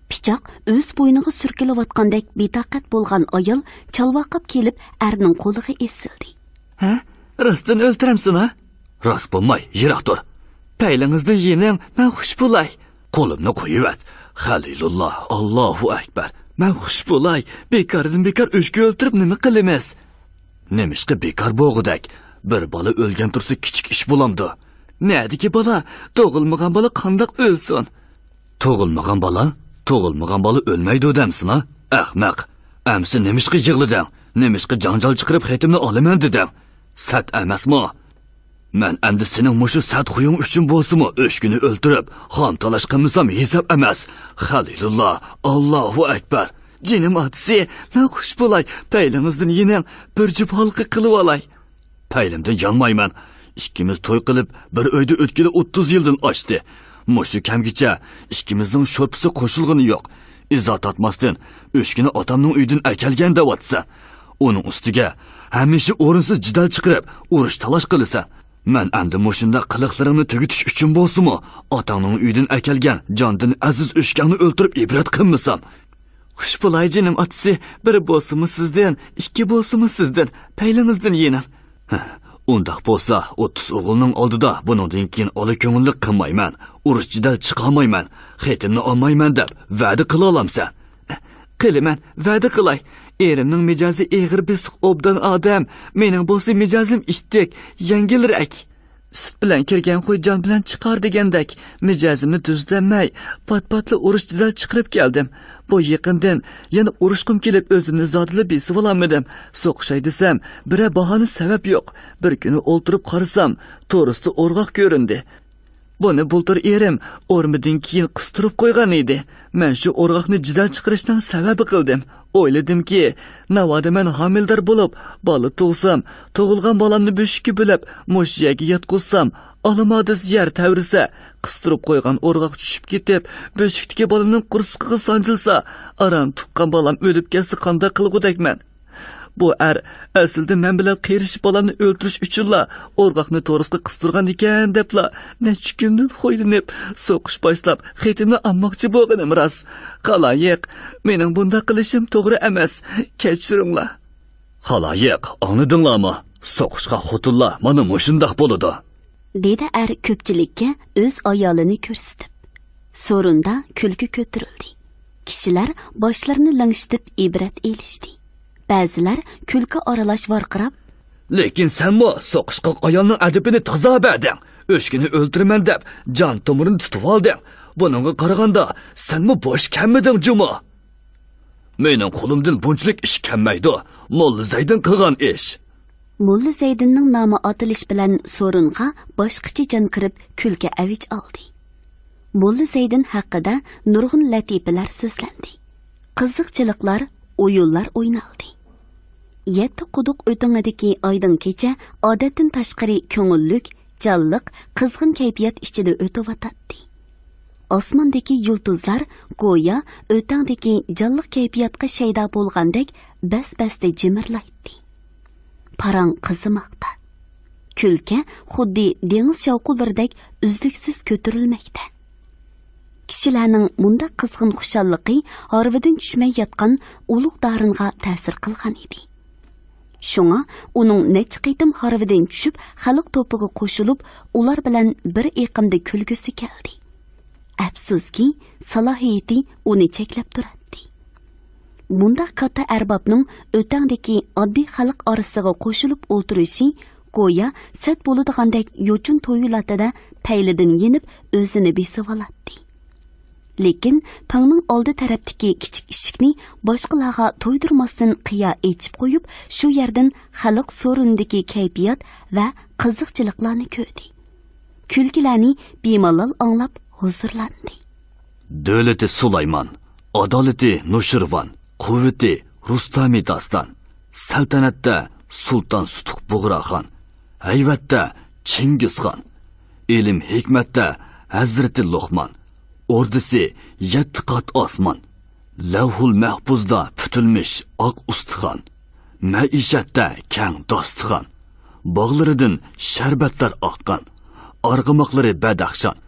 پىچاق ئۆز بوينىغا سۈركىلىۋاتقاندەك بىتاقەت بولغان ئايال چالۋاقاپ كېلىپ، ئەرنىڭ قولىغا ئېسىلدى. «ھە؟ راستتىن ئۆلتۈرەمسىنا؟» «راست بولماي، يىراق تۇر.» «پەيلىڭىزنى يېنىڭ، مەن خۇش بولاي.» «قولۇمنى قويۇۋەت. خەلىلۇللا، ئاللاھۇ ئەكبەر.» «مەن خۇش بولاي، بىكاردىن بىكار ئۆچكە ئۆلتۈرۈپ نېمە قىلىمىز؟» «نېمىشقا بىكار بولغۇدەك؟ بىر بالا ئۆلگەن تۇرسا كىچىك ئىش بولامدۇ؟» «نەدىكى بالا؟ تۇغۇلمىغان بالا قانداق ئۆلسۇن؟» «تۇغۇلمىغان بالا؟ تۇغۇلمىغان بالا ئۆلمەيدۇ دەمسىنا؟ ئەخمەق! ئەمسە نېمىشقا يىغلىدىڭ؟ نېمىشقا جاڭجال چىقىرىپ خېتىمنى ئالىمەن دېدىڭ؟ سەت ئەمەسمۇ؟» «مەن ئەمدى سېنىڭ مۇشۇ سەت خۇيۇڭ ئۈچۈن بولسىمۇ ئۆچكىنى ئۆلتۈرۈپ، خام تالاش قىلمىسام ھېساب ئەمەس. خەلىلۇللا، ئاللاھۇ ئەكبەر.» «جېنىم ئاتىسى، مەن خۇش بولاي، پەيلىڭىزدىن يېنىڭ، بىر جۈپ ھالقا قىلىۋالاي.» «پەيلىمدىن يانمايمەن. ئىككىمىز توي قىلىپ، بىر ئۆيدە ئۆتكىلى ئوتتۇز يىلدىن ئاشتى. مۇشۇ كەمگىچە ئىككىمىزنىڭ شورپىسى قوشۇلغىنى يوق. ئىزا تارتماستىن، ئۆچكىنى ئاتامنىڭ ئۆيىدىن ئەكەلگەن دەۋاتىسەن. ئۇنىڭ ئۈستىگە ھەمىشە ئورۇنسىز جېدەل چىقىرىپ، ئۇرۇش-تالاش قىلىسەن. مەن ئەمدى مۇشۇنداق قىلىقلىرىڭنى تۈگىتىش ئۈچۈن بولسىمۇ، ئاتاڭنىڭ ئۆيىدىن ئەكەلگەن جاندىن ئەزىز ئۆچكەڭنى ئۆلتۈرۈپ ئىبرەت قىلمىسام.» «خۇش بولاي، جېنىم ئاتىسى، بىر بولسىمۇ سىزدىن، ئىككى بولسىمۇ سىزدىن، پەيلىڭىزدىن يېنىڭ.» «ھە، ئۇنداق بولسا، ئوتتۇز ئوغۇلنىڭ ئالدىدا بۇنىڭدىن كېيىن ئالا كۆڭۈللۈك قىلمايمەن، ئۇرۇش-جېدەل چىقارمايمەن، خېتىمنى ئالمايمەن دەپ ۋەدە قىلالامسەن؟» «قىلىمەن، ۋەدە قىلاي. ئېرىمنىڭ مىجەزى ئېغىر بېسىق ئوبدان ئادەم، مېنىڭ بولسا مىجەزىم ئىتتىك، يەڭگىلرەك. سۈت بىلەن كىرگەن قوي جان بىلەن چىقار دېگەندەك، مىجەزىمنى تۈزىتەلمەي، پات-پاتلا ئۇرۇش-جېدەل چىقىرىپ كەلدىم. بۇ يېقىندىن يەنە ئۇرۇشقۇم كېلىپ، ئۆزۈمنى زادىلا بېسىۋالالمىدىم. سوقۇشاي دېسەم، بىرەر باھانە سەۋەب يوق. بىر كۈنى ئولتۇرۇپ قارىسام، تورۇستا ئورغاق كۆرۈندى. بۇنى بۇلتۇر ئېرىم ئورمىدىن كېيىن قىستۇرۇپ قويغان ئىدى. مەن شۇ ئورغاقنى جېدەل چىقىرىشنىڭ سەۋەبى قىلدىم. ئويلىدىمكى، ناۋادا مەن ھامىلىدار بولۇپ، بالا تۇغسام، تۇغۇلغان بالامنى بۆشۈككە بۆلەپ، مۇشۇ يەرگە ياتقۇزسام، ئالىمادىس يەر تەۋرىسە، قىستۇرۇپ قويغان ئورغاق چۈشۈپ كېتىپ، بۆشۈكتىكى بالىنىڭ قورسىقىغا سانجىلسا، ئاران تۇغقان بالام ئۆلۈپ كەتسە قانداق قىلغۇدەكمەن؟ بۇ ئەر ئەسلىدە مەن بىلەن قېرىشىپ بالامنى ئۆلتۈرۈش ئۈچۈنلا ئورغاقنى تورۇسقا قىستۇرغان ئىكەن دەپلا نەچچە كۈندىن خۇيلىنىپ، سوقۇش باشلاپ خېتىمنى ئالماقچى بولغىنىم راست. خالايىق، مېنىڭ بۇنداق قىلىشىم توغرا ئەمەس. كەچۈرۈڭلار. خالايىق، ئاڭلىدىڭلارمۇ؟ سوقۇشقا خوتۇنلار مانا مۇشۇنداق بولىدۇ. دېدى ئەر كۆپچىلىككە ئۆز ئايالىنى كۆرسىتىپ. سورۇندا كۈلكە كۆتۈرۈلدى. كىشىلەر باشلىرىنى لىڭشىتىپ ئىبرەت ئېلىشتى. بەزىلەر كۈلكە ئارىلاش ۋارقىراپ، لېكىن سەنمۇ سوقۇشقاق ئايالنىڭ ئەدىپىنى تازا بەردىڭ. ئۆچكىنى ئۆلتۈرىمەن دەپ جان تومۇرىنى تۇتۇۋالدىڭ. بۇنىڭغا قارىغاندا سەنمۇ بوش كەلمىدىڭ جۇمۇ. مېنىڭ قولۇمدىن بۇنچىلىك ئىش كەلمەيدۇ. موللا زەيدىن قىلغان ئىش. موللا زەيدىننىڭ نامى ئاتىلىش بىلەن سورۇنغا باشقىچە جان كىرىپ، كۈلكە ئەۋج ئالدى. موللا زەيدىن ھەققىدە نۇرغۇن لەتىپىلەر سۆزلەندى. قىزىقچىلىقلار، ئويۇنلار ئوينالدى. يەتتە قۇدۇق ئۆتىڭىدىكى ئايدىڭ كېچە ئادەتتىن تاشقىرى كۆڭۈللۈك، جانلىق، قىزغىن كەيپىيات ئىچىدە ئۆتۈۋاتاتتى. ئاسماندىكى يۇلتۇزلار گويا ئۆتەڭدىكى جانلىق كەيپىياتقا شەيدا بولغاندەك بەس-بەستە جىمىرلايتتى. پاراڭ قىزىماقتا. كۈلكە خۇددى دېڭىز شاۋقۇنلىرىدەك ئۈزلۈكسىز كۆتۈرۈلمەكتە. كىشىلەرنىڭ مۇنداق قىزغىن خۇشاللىقى ھارۋىدىن چۈشمەي ياتقان ئۇلۇغ دارىنغا تەسىر قىلغان ئىدى. شۇڭا ئۇنىڭ نەچچە قېتىم ھارۋىدىن چۈشۈپ، خەلق توپىغا قوشۇلۇپ، ئۇلار بىلەن بىر ئېقىمدا كۈلگۈسى كەلدى. ئەپسۇسكى، سالاھىيىتى ئۇنى چەكلەپ تۇراتتى. مۇنداق كاتتا ئەربابنىڭ ئۆتەڭدىكى ئاددىي خەلق ئارىسىغا قوشۇلۇپ ئولتۇرۇشى گويا سەت بولىدىغاندەك يوچۇن تۇيۇلاتىدە پەيلىدىن يېنىپ ئۆزىنى بېسىۋالاتتى. لېكىن پېڭنىڭ ئالدى تەرەپتىكى كىچىك ئىشىكنى باشقىلارغا تۇيدۇرماستىن قىيا ئېچىپ قويۇپ، شۇ يەردىن خەلق سورۇنىدىكى كەيپىيات ۋە قىزىقچىلىقلارنى كۆردى. كۈلكىلەرنى بىمالال ئاڭلاپ ھۇزۇرلاندى. دۆلىتى سۇلايمان، ئادالىتى نۇشىرۋان، قۇۋۋىتى رۇستامى داستان، سەلتەنەتتە سۇلتان سۇتۇق بۇغراخان، ھەيۋەتتە چىڭگىزخان، ئىلىم ھېكمەتتە ھەزرىتى لوقمان، ئوردىسى يەتتە قات ئاسمان، لەۋھۇل مەھپۇزدا پۈتۈلمىش ئاق ئۇستىخان، مەئىشەتتە كەڭ داستىخان، باغلىرىدىن شەربەتلەر ئاققان، ئارغىماقلىرى بەدەخشان،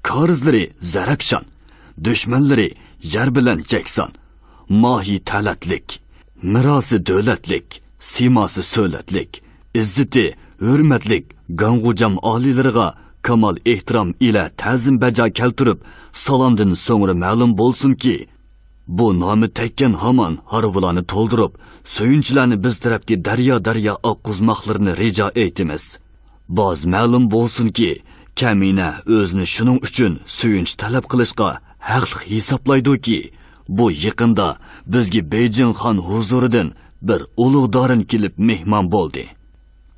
كارىزلىرى زەرەپشان، دۈشمەنلىرى يەر بىلەن يەكسان، ماھى تەلەتلىك، مىراسى دۆلەتلىك، سىيماسى سۆلەتلىك، ئىززىتى ھۆرمەتلىك گاڭغۇجام ئالىيلىرىغا كامال ئېھتىرام ئىلە تەزىم بەجا كەلتۈرۈپ، سالامدىن سوڭرا مەلۇم بولسۇنكى، بۇ نامى تەگكەن ھامان ھارۋىلارنى تولدۇرۇپ، سۆيۈنچىلەرنى بىز تەرەپكە دەريا-دەريا ئاققۇزماقلىرىنى رىجا ئېيتىمىز. باز مەلۇم بولسۇنكى، كەمىنە ئۆزىنى شۇنىڭ ئۈچۈن سۆيۈنچ تەلەپ قىلىشقا ھەقلىق ھېسابلايدۇكى، بۇ يېقىندا بىزگە بېيجىڭ خان ھۇزۇرىدىن بىر ئۇلۇغ دارىن كېلىپ مېھمان بولدى.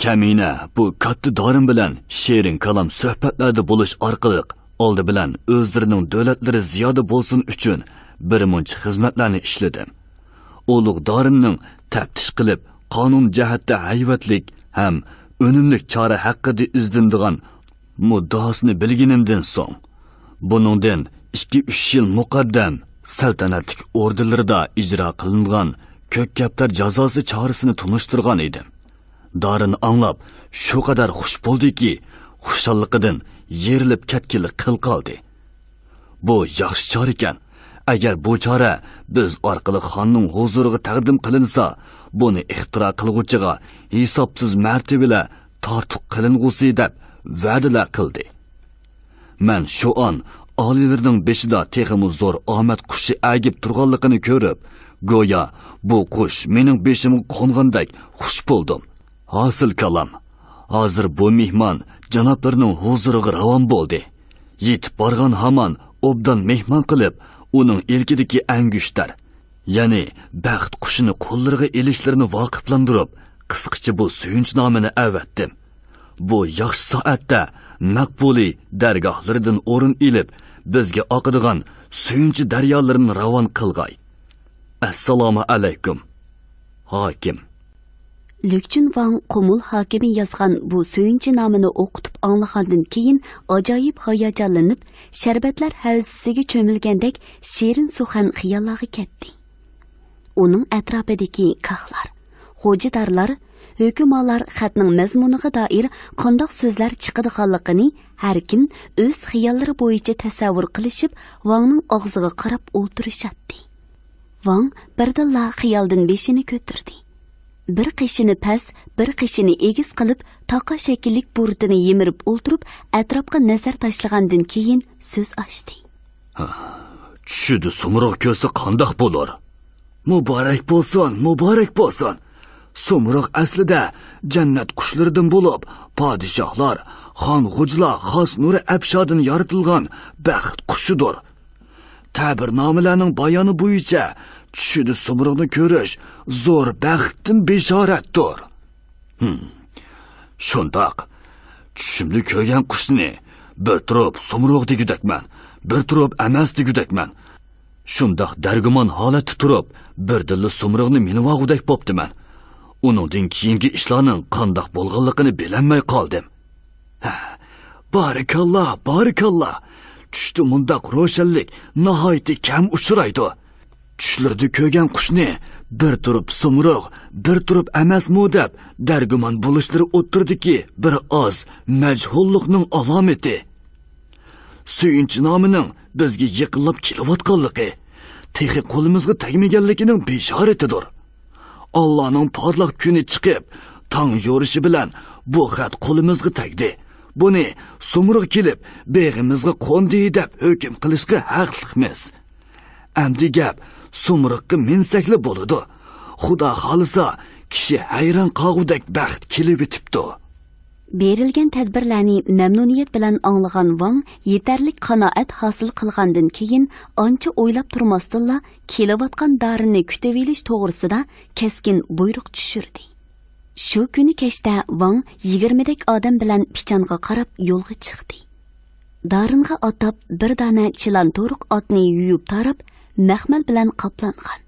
كەمىنە بۇ كاتتا دارىن بىلەن شېرىن كالام سۆھبەتلەردە بولۇش ئارقىلىق، ئالدى بىلەن ئۆزلىرىنىڭ دۆلەتلىرى زىيادە بولسۇن ئۈچۈن بىر مۇنچە خىزمەتلەرنى ئىشلىدى. ئۇلۇغ دارىننىڭ تەپتىش قىلىپ، قانۇن جەھەتتە ھەيۋەتلىك ھەم ئۈنۈملۈك چارە ھەققىدە ئىزدىنىدىغان مۇددىئاسىنى بىلگىنىمدىن سوڭ، بۇنىڭدىن ئىككى-ئۈچ يىل مۇقەددەم سەلتەنەتلىك ئوردىلىرىدا ئىجرا قىلىنغان كۆك كەپتەر جازاسى چارىسىنى تونۇشتۇرغان ئىدىم. دارىننى ئاڭلاپ، شۇ قەدەر خۇش بولدىكى، خۇشاللىقىدىن يېرىلىپ كەتكىلى قىل قالدى. بۇ ياخشى چارىكەن. ئەگەر بۇ چارە بىز ئارقىلىق خاننىڭ ھۇزۇرىغا تەقدىم قىلىنسا، بۇنى ئىختىرا قىلغۇچىغا ھېسابسىز مەرتىۋىلەر تارتۇق قىلىنغۇسى دەپ ۋەدىلەر قىلدى. مەن شۇ ئان ئالىيلىرىنىڭ بېشىدا تېخىمۇ زور ئامەت قۇشى ئەگىپ تۇرغانلىقىنى كۆرۈپ، گويا بۇ قۇش مېنىڭ بېشىمغا قونغاندەك خۇش بولدۇم. ھاسىل كالام، ھازىر بۇ مېھمان جانابلىرىنىڭ ھۇزۇرىغا راۋان بولدى. يېتىپ بارغان ھامان ئوبدان مېھمان قىلىپ، ئۇنىڭ ئىلكىدىكى ئەنگۈشتەر، يەنى بەخت قۇشىنى قوللىرىغا ئېلىشلىرىنى ۋاقىپلاندۇرۇپ، قىسقىچە بۇ سۆيۈنچنامىنى ئەۋەتتىم. بۇ ياخشى سائەتتە مەقبۇلى دەرگاھلىرىدىن ئورۇن ئېلىپ، بىزگە ئاقىدىغان سۆيۈنچ دەريالىرىنى راۋان قىلغاي. ئەسسالامۇ ئەلەيكۇم، ھاكىم. لۈكچۈن ۋاڭ قۇمۇل ھاكىمى يازغان بۇ سۆيۈنچنامىنى ئوقۇتۇپ ئاڭلىغاندىن كېيىن، ئاجايىپ ھاياجانلىنىپ، شەربەتلەر ھەۋىسىگە چۆمۈلگەندەك شېرىن سۇخەن خىياللارغا كەتتى. ئۇنىڭ ئەتراپىدىكى كاھلار، خوجىدارلار، ھۆكۈمالار خەتنىڭ مەزمۇنىغا دائىر قانداق سۆزلەر چىقىدىغانلىقىنى ھەر كىم ئۆز خىياللىرى بويىچە تەسەۋۋۇر قىلىشىپ، ۋاڭنىڭ ئاغزىغا قاراپ ئولتۇرۇشاتتى. ۋاڭ بىردىنلا خىيالدىن بېشىنى كۆتۈردى. بىر قېشىنى پەس، بىر قېشىنى ئېگىز قىلىپ، تاقا شەكىللىك بۇرۇتىنى يىمىرىپ ئولتۇرۇپ، ئەتراپقا نەزەر تاشلىغاندىن كېيىن سۆز ئاچتى. چۈشىدە سۇمرۇغ كۆرسە قانداق بولۇر؟ مۇبارەك بولسۇن، مۇبارەك بولسۇن! سۇمرۇغ ئەسلىدە جەننەت قۇشلىرىدىن بولۇپ، پادىشاھلار، خان-خوجىلار خاس نۇرى ئەپشادىن يارىتىلغان بەخت قۇشىدۇر. تەبىرنامىلەرنىڭ بايانى بويىچە، چۈشىدە سۇمرۇغنى كۆرۈش زور بەختتىن بېشارەتتۇر. ھىم. شۇنداق. چۈشۈمدە كۆرگەن قۇشنى بىر تۇرۇپ سۇمرۇغ دېگۈدەكمەن، بىر تۇرۇپ ئەمەس دېگۈدەكمەن. شۇنداق دەرگۇمان ھالەتتە تۇرۇپ، بىردىنلا سۇمرۇغنى مىنىۋالغۇدەك بوپتىمەن. ئۇنىڭدىن كېيىنكى ئىشلارنىڭ قانداق بولغانلىقىنى بىلەلمەي قالدىم. ھە، بارىكاللا، بارىكاللا! چۈشتە مۇنداق روشەنلىك ناھايىتى كەم ئۇچرايدۇ. چۈشلىرىدە كۆرگەن قۇشنى بىر تۇرۇپ سۇمرۇغ، بىر تۇرۇپ ئەمەسمۇ دەپ دەرگۇمان بولۇشلىرى ئوتتۇرىدىكى بىر ئاز مەجھۇللۇقنىڭ ئالامىتى. سۆيۈنچنامىنىڭ بىزگە يېقىنلاپ كېلىۋاتقانلىقى، تېخى قولىمىزغا تەگمىگەنلىكىنىڭ بېشارىتىدۇر. ئاللانىڭ پارلاق كۈنى چىقىپ، تاڭ يورۇشى بىلەن بۇ خەت قولىمىزغا تەگدى. بۇنى سۇمرۇغ كېلىپ بېغىمىزغا قوندى دەپ ھۆكۈم قىلىشقا ھەقلىقمىز. ئەمدى گەپ سۇمرۇغقا مىنسەكلا بولىدۇ. خۇدا خالىسا، كىشى ھەيران قالغۇدەك بەخت كېلىۋېتىپتۇ. بېرىلگەن تەدبىرلەرنى مەمنۇنىيەت بىلەن ئاڭلىغان ۋاڭ يېتەرلىك قانائەت ھاسىل قىلغاندىن كېيىن، ئانچە ئويلاپ تۇرماستىنلا كېلىۋاتقان دارىننى كۈتۈۋېلىش توغرىسىدا كەسكىن بۇيرۇق چۈشۈردى. شۇ كۈنى كەچتە ۋاڭ يىگىرمىدەك ئادەم بىلەن پىچانغا قاراپ يولغا چىقتى. دارىنغا ئاتاپ بىر دانە چىلان تورۇق ئاتنى يۇيۇپ تاراپ، مەخمەل بىلەن قاپلانغان،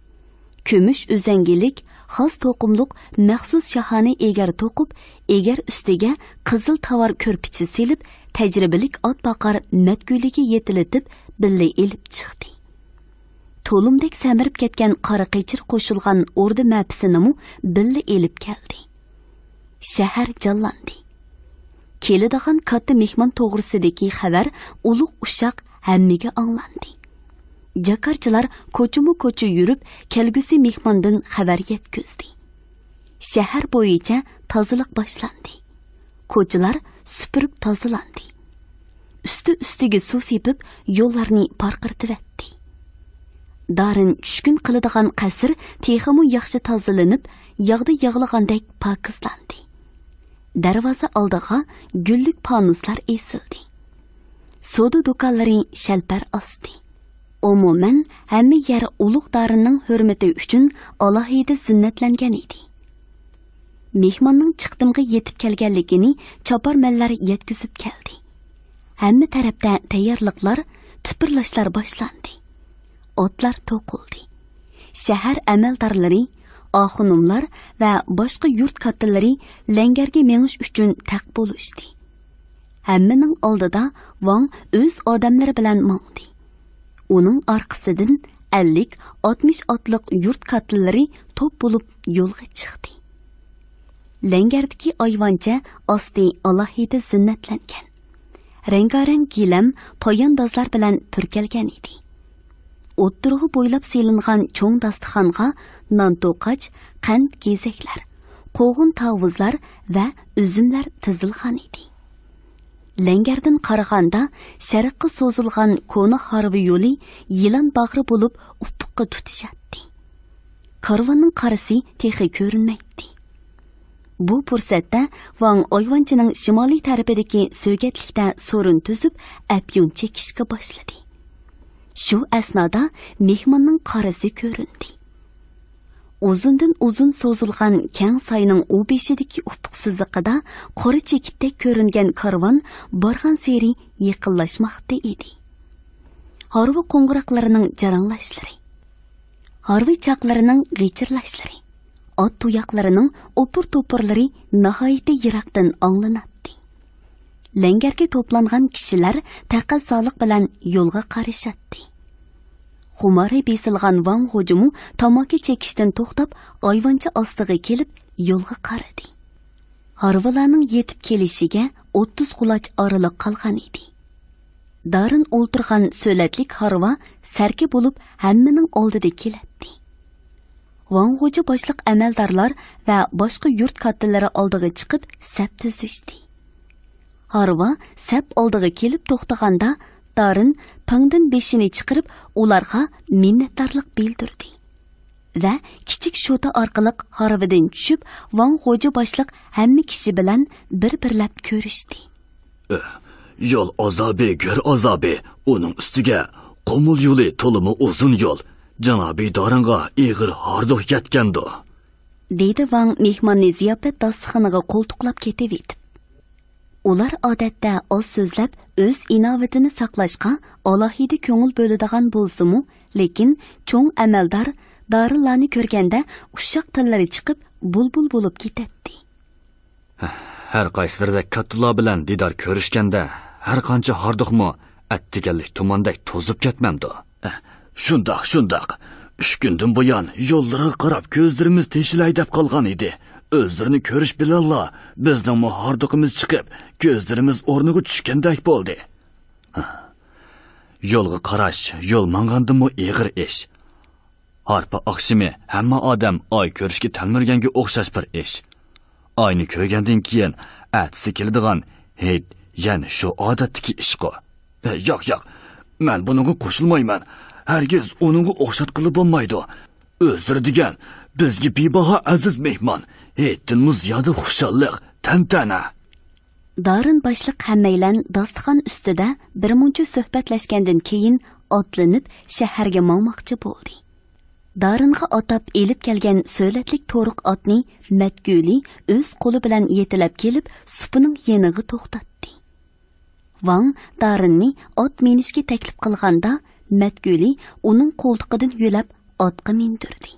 كۈمۈش ئۈزەڭگىلىك، خاس توقۇملۇق مەخسۇس شاھانە ئېگەر توقۇپ، ئېگەر ئۈستىگە قىزىل تاۋار كۆرپىچە سېلىپ، تەجرىبىلىك ئات باقار مەتگۈلىگە يېتىلىتىپ، بىللە ئېلىپ چىقتى. تۇلۇمدەك سەمرىپ كەتكەن قارا قېچىر قوشۇلغان ئوردا مەپىسىنىمۇ بىللە ئېلىپ كەلدى. شەھەر جانلاندى. كېلىدىغان كاتتا مېھمان توغرىسىدىكى خەۋەر ئۇلۇغ ئۇششاق ھەممىگە ئاڭلاندى. جاكارچىلار كوچىمۇ كوچا يۈرۈپ، كەلگۈسى مېھماندىن خەۋەر يەتكۈزدى. شەھەر بويىچە تازىلىق باشلاندى. كوچىلار سۈپۈرۈپ تازىلاندى. ئۈستى-ئۈستىگە سۇ سېپىپ، يوللارنى پارقىرىتىۋەتتى. دارىن چۈشكۈن قىلىدىغان قەسىر تېخىمۇ ياخشى تازىلىنىپ، ياغدا ياغلىغاندەك پاكىزلاندى. دەرۋازا ئالدىغا گۈللۈك پانۇسلار ئېسىلدى. سودا دۇكانلىرى شەلپەر ئاستى. ئومۇمەن، ھەممە يەر ئۇلۇغ دارىننىڭ ھۆرمىتى ئۈچۈن ئالاھىدە زىننەتلەنگەن ئىدى. مېھماننىڭ چىقتىمغا يېتىپ كەلگەنلىكىنى چاپارمەنلەر يەتكۈزۈپ كەلدى. ھەممە تەرەپتە تەييارلىقلار، تىپىرلاشلار باشلاندى. ئاتلار توقۇلدى. شەھەر ئەمەلدارلىرى، ئاخۇنۇملار ۋە باشقا يۇرت كاتتىلىرى لەڭگەرگە مېڭىش ئۈچۈن تەق بولۇشتى. ھەممىنىڭ ئالدىدا ۋاڭ ئۆز ئادەملىرى بىلەن ماڭدى. ئۇنىڭ ئارقىسىدىن ئەللىك، ئاتمىش ئاتلىق يۇرت كاتتىلىرى توپ بولۇپ يولغا چىقتى. لەڭگەردىكى ئايۋانچە ئاستى ئالاھىدە زىننەتلەنگەن. رەڭگارەڭ گىلەم، پاياندازلار بىلەن پۈركەلگەن ئىدى. ئوتتۇرىغا بويلاپ سېلىنغان چوڭ داستىخانغا نان توقاچ، قەنت گېزەكلەر، قوغۇن تاۋۇزلار ۋە ئۈزۈملەر تىزىلغان ئىدى. لەڭگەردىن قارىغاندا، شەرققە سوزۇلغان كونا ھارۋا يولى يىلان باغرى بولۇپ ئۇپۇققا تۇتىشاتتى. كارۋاننىڭ قارىسى تېخى كۆرۈنمەيتتى. بۇ پۇرسەتتە ۋاڭ ئايۋانچىنىڭ شىمالىي تەرىپىدىكى سۆگەتلىكتە سورۇن تۈزۈپ، ئەپيۈن چېكىشكە باشلىدى. شۇ ئەسنادا مېھماننىڭ قارىسى كۆرۈندى. ئۇزۇندىن ئۇزۇن سوزۇلغان كەڭ ساينىڭ ئۇ بېشىدىكى ئۇپۇق سىزىقىدا قارا چېكىتتەك كۆرۈنگەن كارۋان بارغانسېرى يېقىنلاشماقتا ئىدى. ھارۋا قوڭغۇراقلىرىنىڭ جاراڭلاشلىرى، ھارۋا چاقلىرىنىڭ غىچىرلاشلىرى، ئات تۇياقلىرىنىڭ ئوپۇر-توپۇرلىرى ناھايىتى يىراقتىن ئاڭلىناتتى. لەڭگەرگە توپلانغان كىشىلەر تەقەززالىق بىلەن يولغا قارىشاتتى. خۇمارى بېسىلغان ۋاڭ غوجىمۇ تاماكا چېكىشتىن توختاپ، ئايۋانچە ئاستىغا كېلىپ يولغا قارىدى. ھارۋىلارنىڭ يېتىپ كېلىشىگە ئوتتۇز قۇلاچ ئارىلىق قالغان ئىدى. دارىن ئولتۇرغان سۆلەتلىك ھارۋا سەركە بولۇپ ھەممىنىڭ ئالدىدا كېلەتتى. ۋاڭ غوجا باشلىق ئەمەلدارلار ۋە باشقا يۇرت كاتتىلىرى ئالدىغا چىقىپ سەپ تۈزۈشتى. ھارۋا سەپ ئالدىغا كېلىپ توختىغاندا، دارىن پىڭدىن بېشىنى چىقىرىپ ئۇلارغا مىننەتدارلىق بىلدۈردى ۋە كىچىك شوتا ئارقىلىق ھارۋىدىن چۈشۈپ، ۋاڭ غوجا باشلىق ھەممە كىشى بىلەن بىر-بىرلەپ كۆرۈشتى. يول ئازابى، گۆر ئازابى، ئۇنىڭ ئۈستىگە قۇمۇل يولى تولىمۇ ئۇزۇن يول. جانابىي دارىنغا ئېغىر ھاردۇق يەتكەندۇ، دېدى ۋاڭ مېھماننى زىياپەت داستىخىنىغا قولتۇقلاپ كېتىۋېتىپ. ئۇلار ئادەتتە ئاز سۆزلەپ، ئۆز ئىناۋىتىنى ساقلاشقا ئالاھىدە كۆڭۈل بۆلىدىغان بولسىمۇ، لېكىن چوڭ ئەمەلدار دارىنلارنى كۆرگەندە ئۇششاق تىللىرى چىقىپ، بۇلبۇل بولۇپ كېتەتتى. ھەر قايسىلىرىدەك كاتتىلار بىلەن دىدار كۆرۈشكەندە، ھەر قانچە ھاردۇقمۇ ئەتىگەنلىك تۇماندەك توزۇپ كەتمەمدۇ؟ شۇنداق، شۇنداق. ئۈچ كۈندىن بۇيان يوللىرىغا قاراپ كۆزلىرىمىز تېشىلاي دەپ قالغان ئىدى. ئۆزلىرىنى كۆرۈش بىلەنلا بىزنىڭمۇ ھاردۇقىمىز چىقىپ، كۆزلىرىمىز ئورنىغا چۈشكەندەك بولدى. يولغا قاراش يول ماڭغاندىنمۇ ئېغىر ئىش. ھارپا ئاخشىمى ھەممە ئادەم ئاي كۆرۈشكە تەلمۈرگەنگە ئوخشاش بىر ئىش. ئاينى كۆرگەندىن كېيىن ئەتىسى كېلىدىغان ھېيت يەنە شۇ ئادەتتىكى ئىشقۇ. ياق، ياق، مەن بۇنىڭغا قوشۇلمايمەن. ھەرگىز ئۇنىڭغا ئوخشاتقىلى بولمايدۇ. ئۆزلىرى دېگەن بىزگە بىباھا ئەزىز مېھمان، ھېيتتىنمۇ زىيادە خۇشاللىق، تەنتەنە. دارىن باشلىق ھەممەيلەن داستىخان ئۈستىدە بىرمۇنچە سۆھبەتلەشكەندىن كېيىن ئاتلىنىپ شەھەرگە ماڭماقچى بولدى. دارىنغا ئاتاپ ئېلىپ كەلگەن سۆلەتلىك تورۇق ئاتنى مەتگۈلى ئۆز قولى بىلەن يېتىلەپ كېلىپ سۇپىنىڭ يېنىغا توختاتتى. ۋاڭ دارىننى ئات مىنىشكە تەكلىپ قىلغاندا، مەتگۈلى ئۇنىڭ قولتۇقىدىن يۆلەپ ئاتقا مىندۈردى.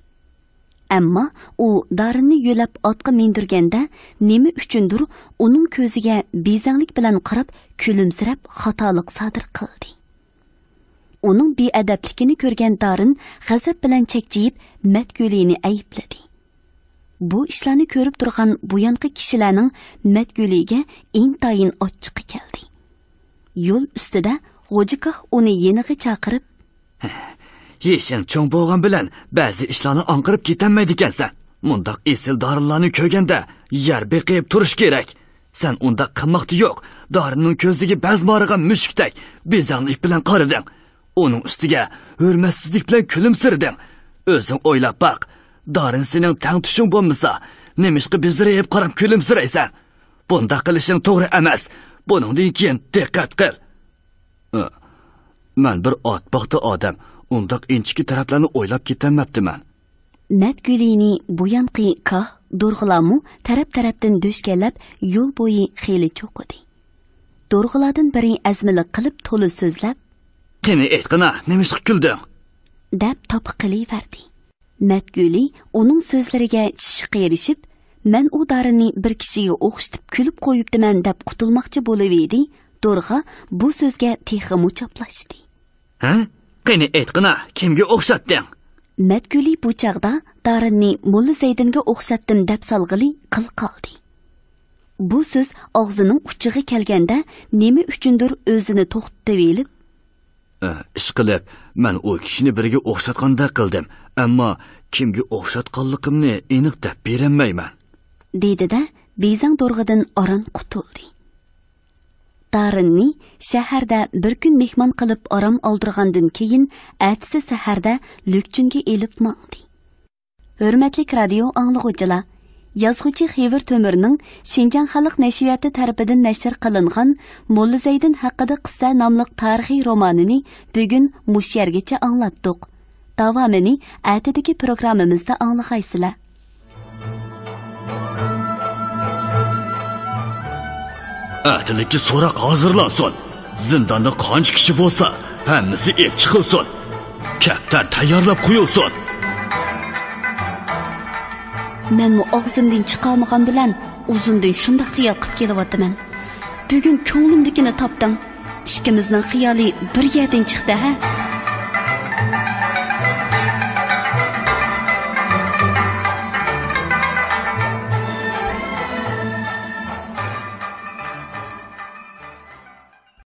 ئەمما ئۇ دارىننى يۆلەپ ئاتقا مىندۈرگەندە، نېمە ئۈچۈندۇر ئۇنىڭ كۆزىگە بېزەڭلىك بىلەن قاراپ، كۈلۈمسىرەپ خاتالىق سادىر قىلدى. ئۇنىڭ بىئەدەپلىكىنى كۆرگەن دارىن غەزەپ بىلەن چەكچىيىپ، مەتگۈلىنى ئەيىبلىدى. بۇ ئىشلارنى كۆرۈپ تۇرغان بۇيانقى كىشىلەرنىڭ مەتگۈلىگە ئىنتايىن ئاچچىقى كەلدى. يول ئۈستىدە غوجىكاھ ئۇنى يېنىغا چاقىرىپ، يېشىڭ چوڭ بولغان بىلەن بەزى ئىشلارنى ئاڭقىرىپ كېتەلمەيدىكەنسەن. مۇنداق ئېسىل دارىنلارنى كۆرگەندە يەر بېقىپ تۇرۇش كېرەك. سەن ئۇنداق قىلماقتا يوق. دارىننىڭ كۆزىگە بەز مارىغان مۈشۈكتەك بېزەڭلىك بىلەن قارىدىڭ. ئۇنىڭ ئۈستىگە ھۆرمەتسىزلىك بىلەن كۈلۈمسىرىدىڭ. ئۆزۈڭ ئويلاپ باق. دارىن سېنىڭ تەڭتۇشۇڭ بولمىسا، نېمىشقا بىزىرىيىپ قاراپ كۈلۈمسىرەيسەن؟ بۇنداق قىلىشىڭ توغرا ئەمەس. بۇنىڭدىن كېيىن دىققەت قىل. ئى، مەن بىر ئاتباقتا ئادەم، ئۇنداق ئىنچىكە تەرەپلەرنى ئويلاپ كېتەلمەپتىمەن. مەتگۈلىنى بۇيانقى كاھ، دورغىلارمۇ تەرەپ-تەرەپتىن دۆشكەلەپ يول بويى خېلى چوقۇدى. دورغىلاردىن بىرى ئەزمىلىك قىلىپ تولا سۆزلەپ، قېنى ئېيتقىنا، نېمىشقا كۈلدۈڭ؟ دەپ تاپا قىلىۋەردى. مەتگۈلى ئۇنىڭ سۆزلىرىگە چىشى قېرىشىپ، مەن ئۇ دارىننى بىر كىشىگە ئوخشىتىپ كۈلۈپ قويۇپتىمەن دەپ قۇتۇلماقچى بولۇۋىدى، دورغا بۇ سۆزگە تېخىمۇ چاپلاشتى. ھە؟ قېنى ئېيتقىنا، كىمگە ئوخشاتتىڭ؟ مەتگۈلى بۇ چاغدا دارىننى موللا زەيدىنگە ئوخشاتتىم دەپ سالغىلى قىل قالدى. بۇ سۆز ئاغزىنىڭ ئۇچىغا كەلگەندە نېمە ئۈچۈندۇر ئۆزىنى توختىتىۋېلىپ، ئىشقىلىپ، مەن ئۇ كىشىنى بىرىگە ئوخشاتقاندەك قىلدىم، ئەمما كىمگە ئوخشاتقانلىقىمنى ئېنىق دەپ بېرەلمەيمەن. دېدى-دە، بېزەڭ دورغىدىن ئاران قۇتۇلدى. دارىننى شەھەردە بىر كۈن مېھمان قىلىپ ئارام ئالدۇرغاندىن كېيىن، ئەتىسى سەھەردە لۈكچۈنگە ئېلىپ ماڭدى. ھۆرمەتلىك رادىيو ئاڭلىغۇچىلار، يازغۇچى خېۋىر تۆمۈرنىڭ شىنجاڭ خەلق نەشرىياتى تەرىپىدىن نەشر قىلىنغان موللا زەيدىن ھەققىدە قىسسە ناملىق تارىخىي رومانىنى بۈگۈن مۇشۇ يەرگىچە ئاڭلاتتۇق. داۋامىنى ئەتىدىكى پروگراممىمىزدا ئاڭلىغايسىلەر. ئەتىلىككە سوراق ھازىرلانسۇن. زىنداندا قانچە كىشى بولسا، ھەممىسى ئېلىپ چىقىلسۇن. كەپتەر تەييارلاپ قويۇلسۇن. مەنمۇ ئاغزىمدىن چىقارمىغان بىلەن ئۇزۇندىن شۇنداق خىيال قىپ كېلىۋاتىمەن. بۈگۈن كۆڭلۈمدىكىنى تاپتىڭ. ئىككىمىزنىڭ خىيالى بىر يەردىن چىقتى ھە؟